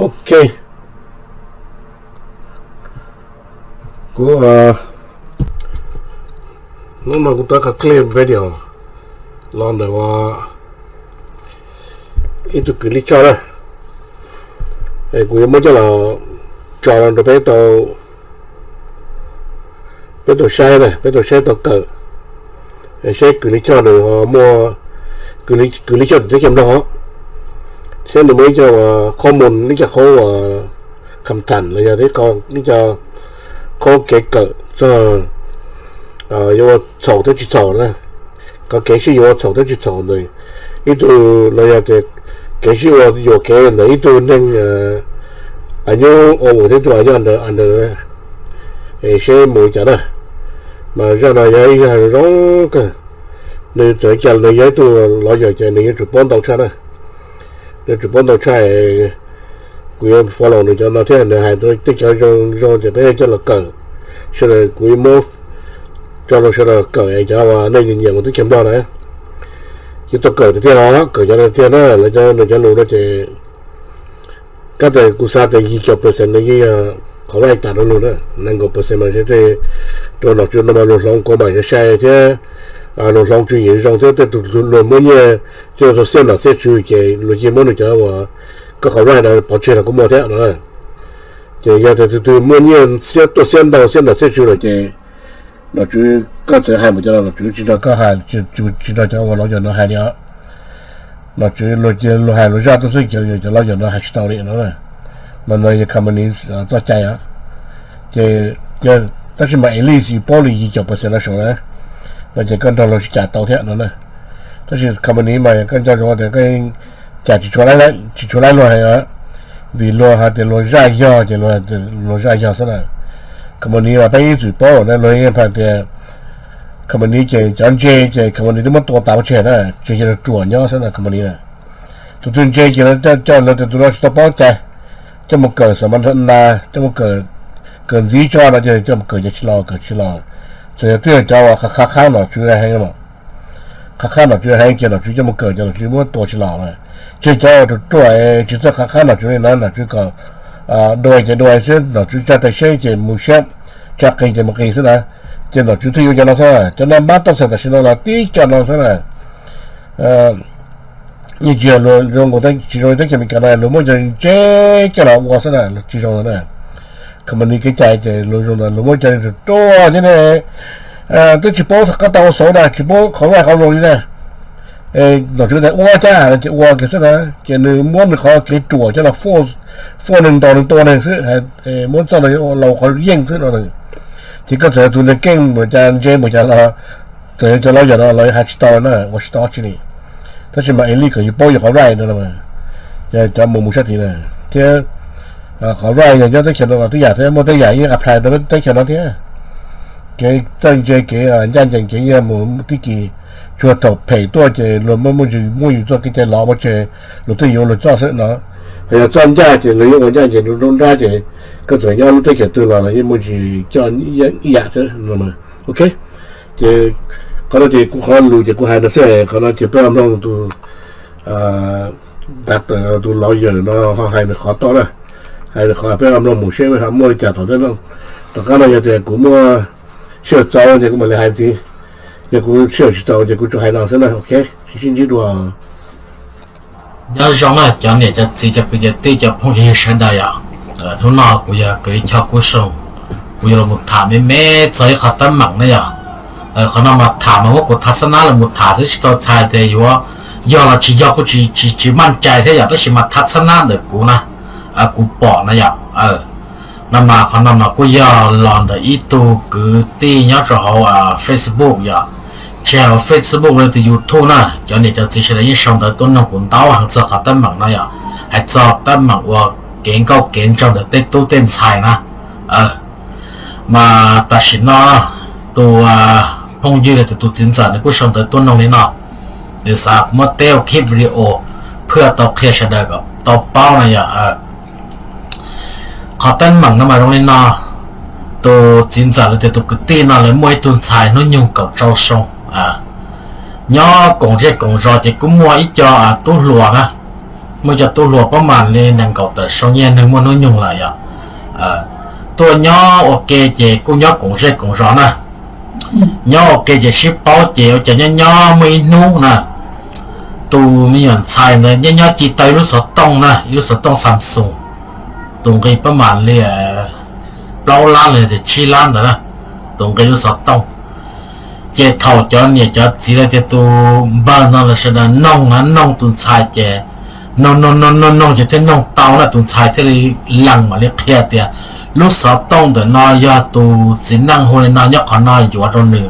Ok, kuv hnub no kuv tau qhov clip video los ntawm ua ib tug kws lij choj na, kuv yuav muab coj los tso los rau peb tau, peb tau saib na, peb tau saib tau kawm, saib kws lij choj nws ho muaj, kws lij choj tim teb chaws Nplog, saib nws muaj ib co qhob moos, ib co qhob uas kham tham los yog ib co qhob kev kawm txog yuav ua txhaum thiab tsis txhaum na, qhov kev sib yuav ua txhaum thiab tsis txhaum ntawm ib tug los yog tias kev sib ua yuam kev ntawm ib tug neeg a nyob ua mus thiab ib tug a nyob a nws, es seb mus li cas na. Mas zaj no yog ib zaj zoo kawg, nws txawm cas nws yog ib tug lawyer ces nws yuav tsum paub ntau tshaj na, yuav tsum paub ntau tshaj. Kuv yuav follow nws cov no thiab nws hais tej cov zoo zoo ces peb coj los kawm, sawv daws kuv yuav muab tso rau sawv daws kawm es cov uas nej nyiam mus teb chaws Nplog na, yuav tau kawm tiag tiag os, kawm cov no tiag na, lawv cov nws cov lus no ces kab tas kuv xav tias yim caum percent nws yeej yog qhov right tas rau nws na, nees nkaum percent mas tej rau nom tswv no mas luag hloov kuv mam yuav sai thiab, luag hloov tswv yim zoo thiab tej tus luag muab nyiaj coj rau xiab nom xiab tswv ces luag yeej muab nws cov uas koj qhov right no pov tseg los kuj muaj thiab no. Ces yog tias tus twg muaj nyiaj xiab tuaj xiab ntau xiab nom xiab tswv lawm ces nom tswv koj txawm hais mus cov no nom tswv tsis nrog koj hais, tsis nrog cov uas lawyer no hais li os. Nom tswv luag hais luag zaj tuaj xwb, cov lawyer no hais tsis tau li no. Mas no yog company txoj cai os. Ces tab sis mas at least yus paub li yim caum percent no saud na, no ces koj nrog luag sib cam tau thiab no na. Tab sis company mas koj nco ntsoov tias koj cam tsis tshua laib luag hais, vim luag hais tias luag zaj yog ces luag zaj yog xwb na. Company mas peb ib txwm paub na, luag yeej hais tias company ces cov ntse ces company twb muab tua tas ua tseg na, tseg cia luag ruam nyob xwb na company na. Tus twg ntse ces lawv coj lawv tias tus no tsis tau paub cai, coj mus kawm xam mas na, coj mus kawm ntxiv tso no ces coj mus kawm ces tsis los kawm tsis los. Txawm yog twb yog cov uas qhab qhab nom tswv heev, qhab qhab nom tswv heev ces nom tswv coj mus kawm ces nom tswv muab tua tsis los na. Tseg cov uas ruam ruam tsis txawj qhab qhab nom tswv li na, nom tswv kom dua ces dua xwb, nom tswv tsa tes seb ces mus seb, tsa qis ces mus qis xwb na. Ces nom tswv thiaj yuav cov no xwb, cov no npab toj xeem tam sim no los tib co no xwb na. Yeej tsis yog luag zoo, tsis zoo teb chaws Amelikas no luag muab cov ntse coj los ua xwb na, tsis zoo na. Company kev cai ces luag zoo ntawd luag muab cov ruam thiab ne, twb tsis paub qab tau xauv na, tsis paub qhov vaj qhov zoo li na. Nom tswv tias ua cas no ces ua kiag xwb na, ces nws muab nws qhov kev ruam coj los fuaj neeg ntaus neeg tua neeg xwb, muab txoj no los ua qhov yeej xwb no. Ces koj txawm tus neeg keej mus cas ntse mus cas los, txawm yog cov lawyer no los hais tsis tau na, ua tsis tau tsi li. Tab sis mas at least kom yus paub yus qhov right no, cov mus mus sab tid na, thiab qhov right yog nyob teb chaws no los tib yam thiab, muaj tej yam yeej apply rau teb chaws no thiab. Kev txawj ntse kev ncaj ncees kev yeej mus tib kis, tsuas thaum phem tuaj ces luag muaj muaj yus txoj kev cai lov ua tseg, luag thiaj yuav luag txoj xwb no. Hos yog txoj ncaj ces luag yeej ua ncaj ncees rau nruab nrab ces koj txawm nyob lub teb chaws twg los los yeej muaj tsis coj ib yam xwb no. Ok, ces qhov no ces kuv qhov lus ces kuv hais no xwb, qhov no ces peb mloog tus, tus lawyer no ho hais nws qhov tod na, hais nws qhov peb mloog mus seb ho muaj li cas tom ntej no. Tom qab no yog tias kuv muaj sij hawm txaus ces kuv mam li hais ntxiv, yog kuv sij hawm tsis txaus ces kuv tsuas hais no xwb na. Ok, sib ntsib dua. Nyob zoo na cov niam cov txiv cov kwv cov tij cov phooj ywg sawv daws yom. Hnub no kuv yog kwv Choj Kub Soo, kuv yuav los mus tham me me txog ib qhov teeb meem na yom. Qhov no mas tham mas muab kuv thav xab nab los mus tham xwb tsis tau txhais tias yuav yog los tsis yog kuj tsis tsis maj cai thiab yom, tab sis mas thav xab nab ntawm kuv na, kuv pom na yom. No mas qhov no mas kuj yog los ntawm ib tug kwv tij nyob rau hauv Facebook yom, tsis hais hauv Facebook los tus YouTube na, cov niam cov txiv sawv daws yeej sau ntawv tuaj noog kuv ntau heev txog qhov teeb meem no yom, hais txog teeb meem ua kev nkauj kev nraug ntawm tej tub tej ntxhais na. Mas tam sim no tus phooj ywg los tus txiv ntxawm nws kuj sau ntawv tuaj noog li no, nws xav muab teb ua clip video phwaj tau qhia sawv daws kom tau paub na yom. Qhov teeb meem no mas zoo li no, tus txiv ntxawm los tias tus kwv tij no lawv muaj ib tug ntxhais hnub nyoog kaum rau xyoo, nyob koom zej koom zos ces kuj muaj ib co tub hluas na, muaj cov tub hluas pab mam li nees nkaum tawm xyoo, yog neeg muaj hnub nyoog lawm yom. Tuaj nyob ua ke ces kuj nyob koom zej koom zos na. Nyob ua ke ces sib paub ces ua cas nyob nyob muaj ib hnub na, tus me nyuam ntxhais ntawd nyob nyob ci tau ib lub xov tooj na, ib lub xov tooj Samsung, tus nqi pab mam li plaub lab los yog tias tsib lab ntawd na, tus nqi lub xov tooj. Ces thaum cov niam cov txiv los tias tus npawg no lawv sawv daws noog na, noog tus ntxhais ces noog noog noog noog noog ces thiaj noog tau na, tus ntxhais thiaj li lees mam li qhia tias lub xov tooj ntawm no yog tus txiv neej hu li no nyob qhov no yuav rau nws.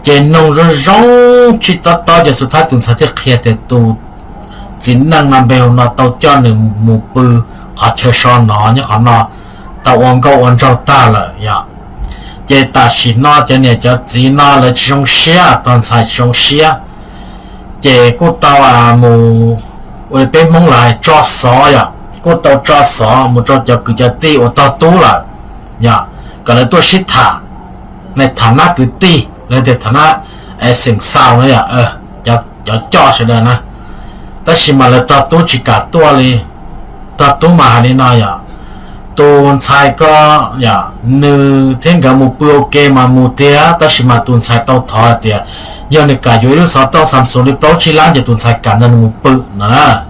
Ces noog zoo zoo tsis tob tob ces xub thawj tus ntxhais thiaj qhia tias tus txiv neej no npe hu no tau coj nws mus pw qhov chaw so no nyob qhov no, tau ua nkauj ua nraug tag lawm yom. Ces tam sim no cov niam cov txiv no lawv tsis zoo siab, tus ntxhais tsis zoo siab, ces kuj tau mus, ua li peb Hmoob lawv hais tso xov yom, kuj tau tso xov mus rau cov kwv cov tij uas tog tub lawm yom, kom lawv tuaj sib tham, tham nab kwv tij los tias tham nab xeem xaus na yom, cov coj sawv daws na. Tab sis mas lawv tog tub tsis kam tuaj li. Tog tub mas hais li no yom, tus ntxhais ko, nws thiab nkawd mus pw ua ke mas mus tiag, tab sis mas tus ntxhais tau thov hais tias yog nws kam yuav ib lub xov tooj Samsung li plaub tsib lab ces tus ntxhais kam nrog nws mus pw no na.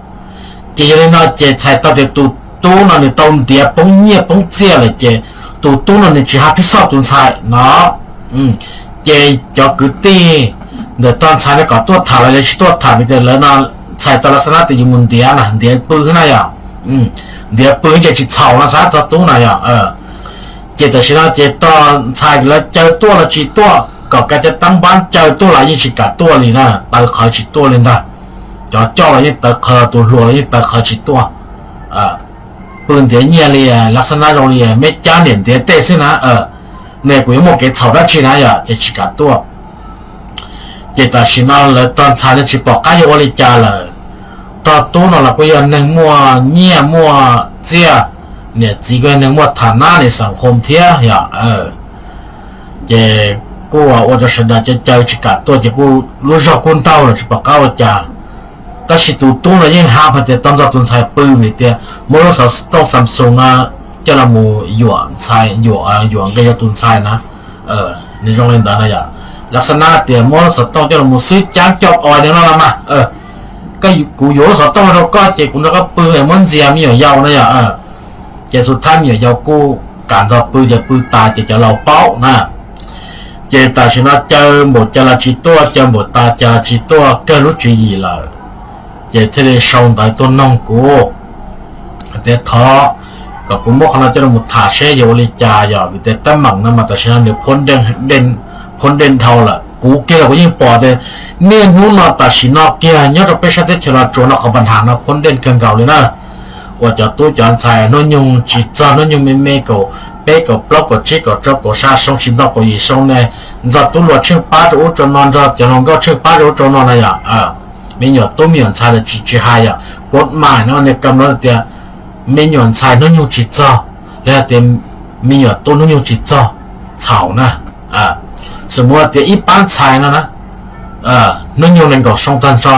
Ces yog li no ces txhais tau tias tus tub no nws tau ntiav poob nyiaj poob txiaj lawm ces tus tub no nws tsis haj pib xoj tus ntxhais no. Ces cov kwv tij ntawm tog ntxhais no kom tuaj tham los lawv tsis tuaj tham vim tias lawv no txhais tau lawv xav na tias yus mus ntiav na, ntiav pw na yom, ntiav pw ces tsis txhaum no xav tog tub na yom. Ces tam sim no ces tog ntxhais lawv caw tuaj los tsis tuaj, kom kav cov teeb npab caw tuaj los yeej tsis kam tuaj li na, taw qhawv tsis tuaj li ntag. Cov coj los yeej taw qhawv, tus hluas los yeej taw qhawv tsis tuaj. Pw ntiav nyiaj li, lawv xav na zoo li me cab niam ntiav tej xwb na. Ne kuv yuav muaj kev txhaum dab tsi na yom, ces tsis kam tuaj. Ces tam sim no lawv tog ntxhais no tsis pom qab yuav ua li cas lawm. Tog tub no los kuj yog neeg muaj nyiaj muaj txiaj, niam txiv kuj yog neeg muaj tham nab nim xeem hom thiab yom. Ces kuj ua rau sawv daws caw caw tsis kam tuaj ces kuj lub zog kuj ntaug lawm tsis pom qab ua cas. Tab sis tus tub no yeej haj hais tias tau nrog tus ntxhais pw vim tias muab lub xov tooj Samsung no coj los mus yuam ntxhais, yuam nqi rau tus ntxhais na. Nws zoo li ntawd na yom. Lawv xav na tias muab lub xov tooj coj los mus xwb cab coj os no los mas, kuv yuav lub xov tooj rau koj ces kuv nrog koj pw es muab ntxias me nyuam yaus na yom. Ces xub thawj me nyuam yaus kuj kam nrog pw ces pw tas ces cov laus paub na. Ces tam sim no caw npaum cas los tsis tuaj, caw npaum tas cas los tsis tuaj, kawg lub tswv yim lawm. Ces thiaj li sau ntawv tuaj noog kuv tias thov kom kuv muab qhov no coj los tham seb yuav ua li cas yom, vim tias teeb meem no mas tam sim no nws phoob dej dhau lawm. Kuv kiag los kuv yeej pom tias niaj hnub no tam sim no kiag nyob rau peb sab teb chaws Los Tsuas no qhov npa nham no phoob dej kawg nkaus li na. Uas cov tub cov ntxhais hnub nyoog tsis txog, hnub nyoog me me kaum peb kaum plaub kaum tsib kaum rau kaum xya xyoo tsis nto kaum yim xyoo ne, nrog tub hluas tsheej pab rau ub rau no, nrog cov hluas nkauj tsheej pab rau ub rau no na yom. Me nyuam tub me nyuam ntxhais lawm tsis tsis hais yom, kuv mam no ne kam no tias me nyuam ntxhais hnub nyoog tsis txog, los tias me nyuam tub hnub nyoog tsis txog, txhaum na. Xws mus tias ib pab ntxhais no na, hnub nyoog nees nkaum xyoo tag nrho,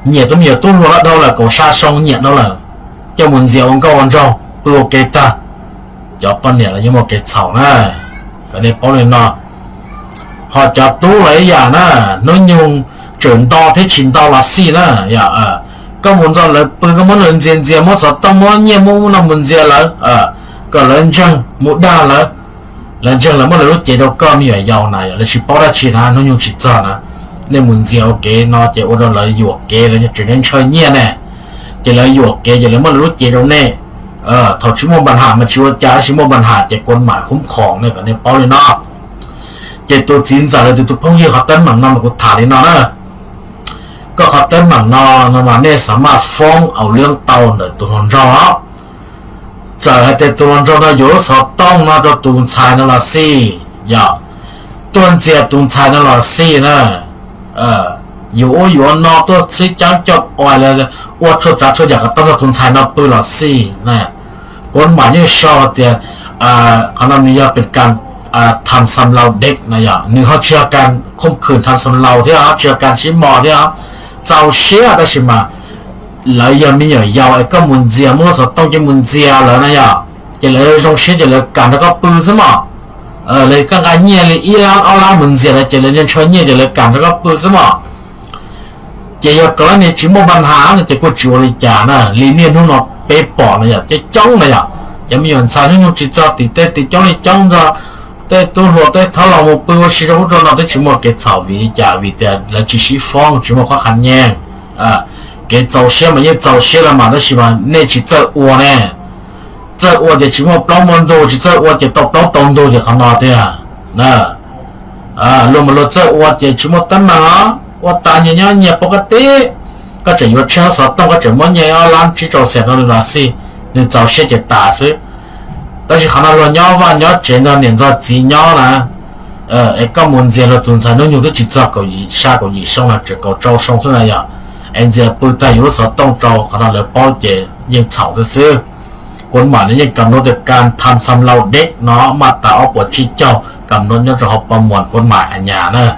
nyiam tus me nyuam tub hluas dhau lawm kaum xya xyoo nyiam dhau lawm, coj mus ntxias ua nkauj ua nraug pw ua ke tag, cov poj niam los yeej muaj kev txhaum na, kom nej paub li no. Ho cov tub los ib yam na, hnub nyoog tseem nto thiab tsis nto los xij na yom. Koj mus nrog lawv pw koj muab lawv ntxias ntxias, muab xov tooj muab nyiaj muab ub no mus ntxias lawv, kom lawv ntseeg mus dag lawv, lawv ntseeg lawv muab lawv lub cev rau koj me nyuam yaus na yom, lawv tsis paub dab tsi na, hnub nyoog tsis txog na. Nej mus ntxias ua kev no ces ua rau lawv yuam kev, lawv tseem ntshaw nyiaj ne, ces lawv yuam kev ces lawv muab lawv lub cev rau nej. Thaum tsis muaj npa nham mas tsis ua cas, tab sis muaj npa nham ces kuv mam hub khoom ne, kom nej paub li no. Ces tus txiv ntxawm los tus phooj ywg, qhov teeb meem no mas kuv tham li no na. Koj qhov teeb meem no no mas nej xav maj foob au liab tau ntawm tus hluas nraug os. Txawm hais tias tus hluas nraug no yuav lub xov tooj no rau tus ntxhais no los xij yom, tuaj ntxias tus ntxhais no los xij na, yuav ub yuav no tuaj txhwb cab coj os, ua txhua tsav txhua yam kom tau nrog tus ntxhais no pw los xij na, kuv mam yeej sau tias qhov no nws yog pes kas tham xam laus dej na yom, nws ho tsis yog kas khoom khwm tham xam laus thiab, ho tsis yog kas sib mos thiab, txaus siab tab sis mas lawv yog me nyuam yaus es koj mus ntxias, muab lub xov tooj coj mus ntxias lawv na yog, ces lawv zoo siab ces lawv kam nrog koj pw xwb mog. Lawv koj nqa nyiaj li ib lab ob lab mus ntxias lawv ces lawv ntshaw nyiaj ces lawv kam nrog koj pw xwb mog. Ces yog koj niag tsis muaj npa nhas no ces kuj tsis ua li cas na, li niaj hnub no peb pom na yog coob coob na yog, cov me nyuam ntxhais hnub nyoog tsis txog tim tej tim coob li coob ntxog, tej tub hluas tej thaub laus mus pw ua si rau ub rau no twb tsis muaj kev txhaum vim li cas? Vim tias lawv tsis sib foob, tsis muaj qhov qhas nyeeg. Kev txaus siab mas yeej txaus siab los mas tab sis mas nej tsis txawj ua ne. Txawj ua ces tsis muaj plaub muaj ntug, tsis txawj ua ces tau plaub tau ntug ces qhov no tiag. Luag mas luag txawj ua ces tsis muaj teeb meem os, ua tas nyias nyob nyias pov koj tib. Koj tseem yuav tsheej xov tooj, koj tseem muab nyiaj ob lab tsib rau xees rau nws los xij, nws txaus siab ces tas xwb. Tab sis qhov no luag nyob vaj nyob tsev nrog niam nrog txiv nyob na, es koj mus ntxias luag tus ntxhais hnub nyoog twb tsis txog kaum yim, xya kaum yim xyoo no tseem kaum rau xyoo xwb na yog, es ntxias pw tag yus lub xov tooj rau qhov no lawv paub ces yeej txhaum xwb xwb. Kuv mam li yeej kam nub tias kam tham xam laus deb no maj tas ob puas tsib caug kam nub nyob rau hauv pov muas kuv mam a nyas na.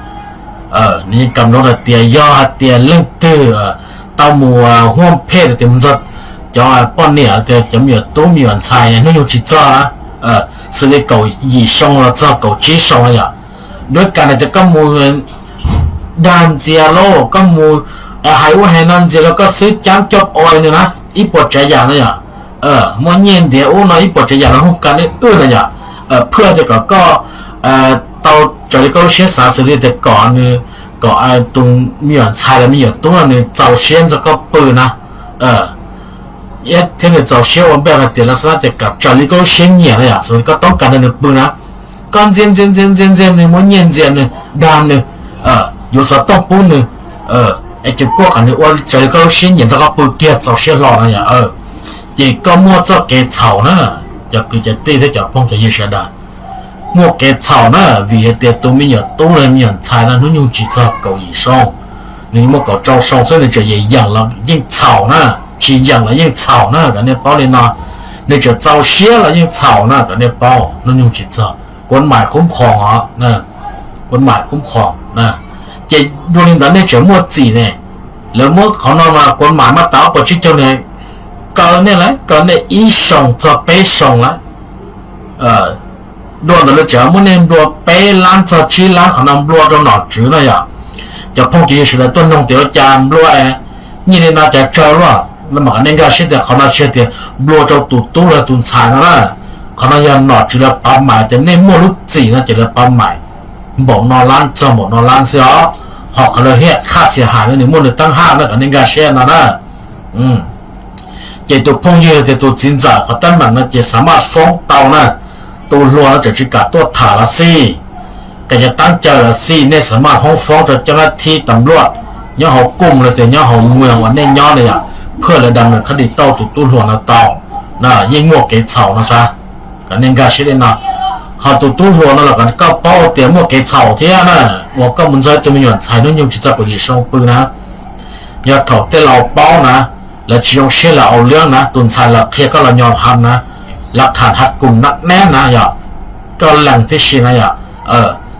Nws yeej kam nub hais tias yog hais tias leej twg tau mus huaj phej tias mus ntxog cov poj niam tias cov me nyuam tub me nyuam ntxhais hnub nyoog tsis txog na, xws li kaum yim xyoo los txog kaum tsib xyoo na yom, nruab kas hais tias koj mus dag ntxias lauj, koj mus hais ub hais no ntxias los koj xwb cab coj ua nws na ib puas tsav yam na yom, muaj nyiaj ntiav ub no ib puas tsav yam los hu ka nej wb na yom, phwj tias kom koj tau raws li koj lub siab xav xws li tias kom nws, kom tus me nyuam ntxhais los me nyuam tub no nws txaus siab ntxog koj pw na, thiab nws txaus siab ua npej hais tias lawv xav tias kom raws li koj lub siab nyiam na yom, xws li koj toob kas nrog nws pw na, koj ntxias ntxias ntxias ntxias ntxias nws, muab nyiaj ntxias nws, dag nws, yuav xov tooj pub nws, es ces kuj kom nws ua raws li koj lub siab nyiam nrog koj pw kiag txaus siab hlo na yom. Ces koj muaj txoj kev txhaum na, cov kwv cov tij thiab cov phooj cov ywg sawv daws, muaj kev txhaum na, vim hais tias tus me nyuam tub los me nyuam ntxhais no hnub nyoog tsis txog kaum yim xyoo, nws muaj kaum rau xyoo xwb nws tseem yeem yeem los yeej txhaum na, tsis yeem los yeej txhaum na, kom nej paub li no. Nws tseem txaus siab los yeej txhaum na, kom nej paub hnub nyoog tsis txog. Kuv mam khub khoom os, kuv mam khub khoom. Ces dua li ntawd nej tseem muaj txim ne. Lawv muab qhov no mas kuv mam maj tas ob puas tsib caug ne, kaw nej lawm, kaw nej ib xyoos txog peb xyoos lawm. Dua ntawd lawv tseem muab nej nplua peb lab txog tsib lab qhov no nplua rau nom tswv no yom. Cov phooj cov ywg sawv daws tuaj noog tias ua cas nplua nyiaj li no cas tsawg luaj, no mas kom nej nkag siab tias qhov no tsis yog tias nplua rau tus tub los tus ntxhais no na. Qhov no yog nom tswv lawv pav maim tias nej muaj lub txim no ces lawv pav maim npaum no lab txog npaum no lab xwb os. Ho qhov lawv hiaj qhaj xia hais no nws muaj nws teeb haj no kom nej nkag siab no na. Ces tus phooj ywg tias tus txiv ntxawm qhov teeb meem no ces xav maj foob tau na, tus hluas no tseem tsis kam tuaj tham los xij, kom cov teeb caw los xij, nej xav maj hoob foob rau cov nab thib tas npluaj nyob hauv kooj los tias nyob hauv muag uas nej nyob na yom, phwj lawv dam nws khab dis tauj tus tub hluas no tau, yeej muaj kev txhaum no xav kom nej nkag siab li no. Ho tus tub hluas no los kom koj paub tias muaj kev txhaum thiab na, uas koj mus ntxog tus me nyuam ntxhais hnub nyoog tsis txog kaum yim xyoo pw na. Yog thaum tej laus paub na, lawv tsis zoo siab lawv au liab na, tus ntxhais los qhia koj los nyo ha na, lab tham ha kum nab neb na yom, koj lees tib si na yom.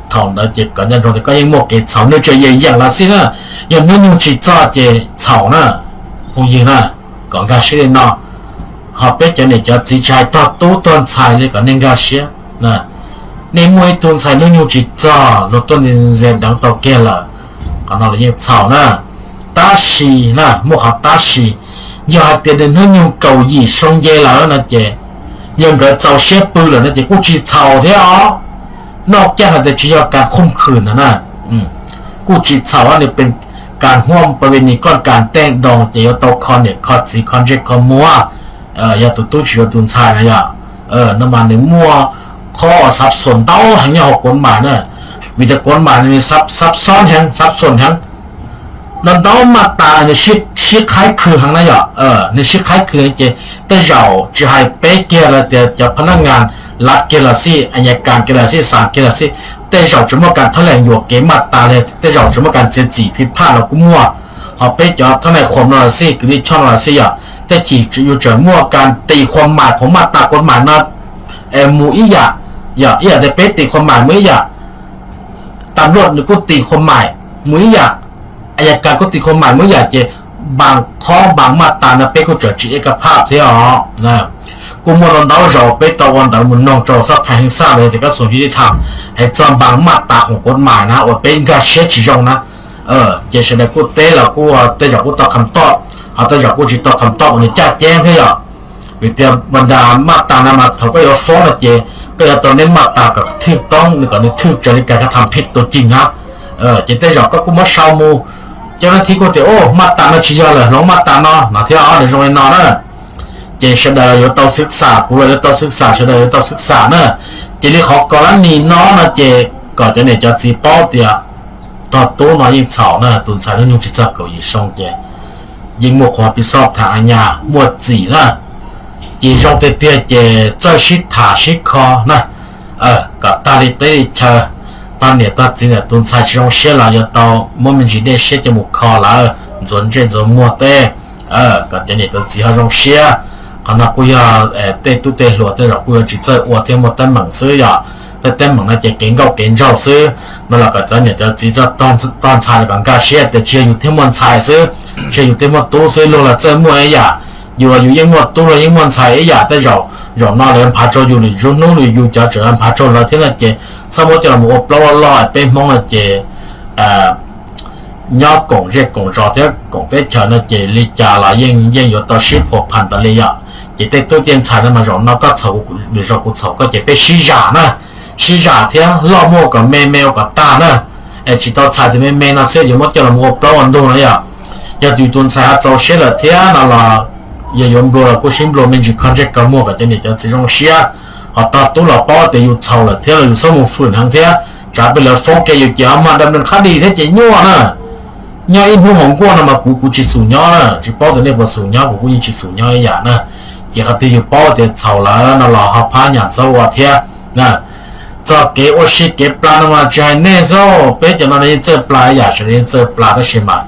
Thaum ntawd ces kom nco ntsoov tias koj yeej muaj kev txhaum, nws tseem yeem yeem los xij na, yog hnub nyoog tsis txog ces txhaum na, phooj ywg na, kom nkag siab li no. Ho peb cov niam cov txiv tsis hais tog tub tog ntxhais li kom nej nkag siab. Nej muaj ib tug ntxhais hnub nyoog tsis txog luag tuaj ntxias deev tau kiag lawm, qhov no los yeej txhaum na. Tab sis na, muaj qhov tab sis, yog hais tias nws hnub nyoog kaum yim xyoo nce lawm no ces, yog nkawd txaus siab pw lawm no ces kuj tsis txhaum thiab os. Noj caj hais tias tsis yog kas khooj khwm na na, kuj tsis txhaum, nws pes kas huaj pa ve nis koj kas tej doo ces yuav tau kho niam kho txiv kho ntsej kho muag. Yog tus tub tsis yuav tus ntxhais na yom, no mas nws muaj qhov xav xuas ntau heev nyob hauv kuv mam na, vim tias kuv mam nws xav xob heev xav xuas heev, ntau ntau maj tas nws sib qhaib khw heev na yom, nws sib qhaib khw ces tej zaum tsis hais peb kiag los tias cov phab nab ngas lav kiag los xij, a nyas kas kiag los xij, xas kiag los xij, tej zaum tsis muaj kas thab lees yuam kev maj tas li, tej zaum tsis muaj kas txiav txim phij phaj los kuj muaj. Ho peb cov thab nais qhuam no los xij, kwv tij choj no los xij yom, tej chim yus tseem muaj kas tis qhua mais, qhov maj tas kuv mam no mus ib yam, yog ib yam tias peb tis qhua mais mus ib yam, tas luaj nws kuj tis qhua mais mus ib yam, a nyas kas kuj tis qhua mais mus ib yam ces Npaas qhob npaas maj tas no peb kuj tseem tsis ib ka phaj thiab os. Kuj muaj ntau zaus peb tau ua ntawv mus noog rau xab phais heev xaj los tias kab xum yij ib tham hais txog npaas maj tas khoom kuv mam na uas peb nkag siab tsis zoo na. Ces sawv daws kuj teb los kuj tej zaum kuj tau kham toj, ho tej zaum kuj tsis tau kham toj uas nws caj ceeb thiab yom. Vim tias npaas maj tas no mas thaum koj yuav foob no ces koj yuav tau neb maj tas kom thwj toob nws kom nws thwj raws li kas kab tham phij tus cig na. Ces tej zaum koj kuj muab sau mus, cov nab thib kuj tias u maj tas no tsis yog lawm hloov maj tas no no thiab os, nws zoo li no na. Ces sawv daws yuav tau xwb xam, kuv los yuav tau xwb xam, sawv daws yuav tau xwb xam na. Ces li qhov kos lab nis no no ces kom cov niam cov txiv paub tias tog tub no yeej txhaum na, tus ntxhais hnub nyoog tsis txog kaum yim xyoo ces yeej muaj qhuav pis xoj tham a nyas muaj txim na. Ces zoo tiag tiag ces txawj sib tham sib kho na, kom tag li teb li chaw, tog niam tog txiv niam tus ntxhais tsis zoo siab los yuav tau muab me ntsis dej siab coj mus kho lawv ntxuav ntsej ntxuav muag teb, kom cov niam cov txiv ho zoo siab. Qhov no kuj yog tej tub tej hluas tej zaum kuj yuav tsis txawj ua thiab muaj teeb meem xwb yom. Tej teeb meem no ces kev nkauj kev nraug xwb no los kom cov niam cov txiv txog tog ntxhais los kom nkag siab tias tsis yog yus thiaj muaj ntxhais xwb, tsis yog yus thiaj muaj tub xwb, luag los txawj muaj ib yam. Yus los yus yeej muaj tub los yeej muaj ntxhais ib yam. Tej zaum zaum no lawv nphav rau yus lwm zaus hnub lwm yus cov tseem nphav rau lawv thiab no ces txhob muab coj los ua plaub ua loj. Peb Hmoob no ces nyob koom zej koom zos thiab koom teb chaws no ces li cas los yeej yeej yuav tau sib phuam phas tas li yom. Ces tej tub tej ntxhais no mas zaum no koj txhaum lwm zaus kuv txhaum koj ces peb sib zam na, sib zam thiab loj muag kom me me ua kom tag na. Es tsis tau txhais tias me me no xwb yuav muab coj los ua plaub ua ntug no yom. Yog yus tus ntxhais ho txaus siab lawm thiab no los yog yuav nplua los kuj sib nplua me ntsis kho ntsej kho muag kom cov niam cov txiv zoo siab. Ho tog tub los paub tias yus txhaum lawm thiab los yus txhob mus fwm heev thiab, tsam peb lawv foob kiag yus ces ho mag dam nws qhab dis thiab ces nyuaj na. Nyob ib hnub hauv nkuaj no mas kuv kuv tsis xum nyob na, tsis paub tias nej puas xum nyob, kuv kuj yeej tsis xum nyob ib yam na. Ces qhov twg yus paub tias txhaum lawm no los ho phab nyas txhob ua thiab. Txog kev ua si kev plas no mas tsis hais nej xwb, peb cov no yeej txawj plas ib yam, sawv daws yeej txawj plas tab sis mas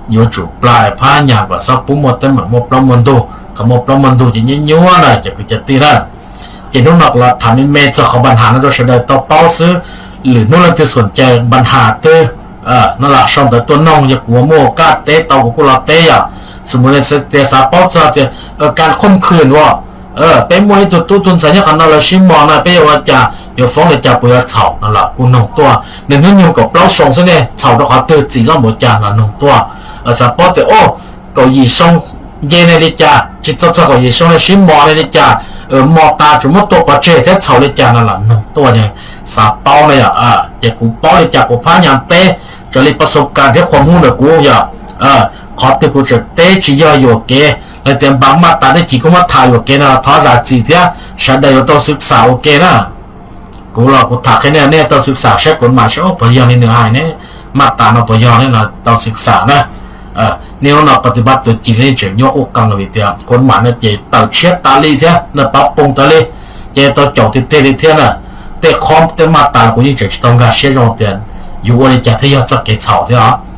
yuav tsum plas phab nyas kom txhob pub muaj teeb meem muaj plaub muaj ntug. Thaum muaj plaub muaj ntug ces nyuaj nyuaj na cov kwv cov tij na. Ces hnub no kuv los tham me me txog qhov npa nhas no rau sawv daws tau paub xwb. Lwm hnub leej twg xum cai npa nhas twg no los sau ntawv tuaj noog, yog kuv muaj kaj teb tau kuv kuj los teb yom. Xws mus tias xav paub txog tias kas khooj khwm uas peb muaj ib tug tub tug ntxhais nyob qhov no lawv sib mos no peb yuav ua cas, yuav foob li cas puas yuav txhaum no los kuj noog tuaj. Nws hnub nyoog kaum plaub xyoo xwb ne, txhaum rau qhov twg, txim loj npaum cas los noog tuaj. Xav paub tias o kaum yim xyoo nce ne li cas, tsis txog txog kaum yim xyoo ne sib mos ne li cas, mos tas tsuas muab tua pov tseg thiab txhaum li cas no los noog tuaj. Xav paub na yom, ces kuv paub li cas kuv phab nyas teb raws li pas xo kas thiab qhua hmub ntawm kuv yom. Qhov twg kuv tseem teb tsis yog yuam kev, lawv tias npa maj tas dab tsi kuj muab tham yuam kev no los thov zam txim thiab sawv daws yuav tau xwb xam ua ke na. Kuv los kuv tham qhia nej, nej tau xwb xam saib kuv mam saib puas yog li nws hais ne, maj tas no puas yog ne los tau xwb xam na. Niaj hnub no pas tis pab tuam cim li tseem nyob quj qees vim tias kuv mam no ces tawm tshiab tas li thiab na, pab poo tas li, ces tau caum tiag tiag li thiab na. Tej qhob tej maj tas kuv yeej tseem tsis tau nkag siab zoo tias yus ua li cas thiaj yog txoj kev txhaum thiab os.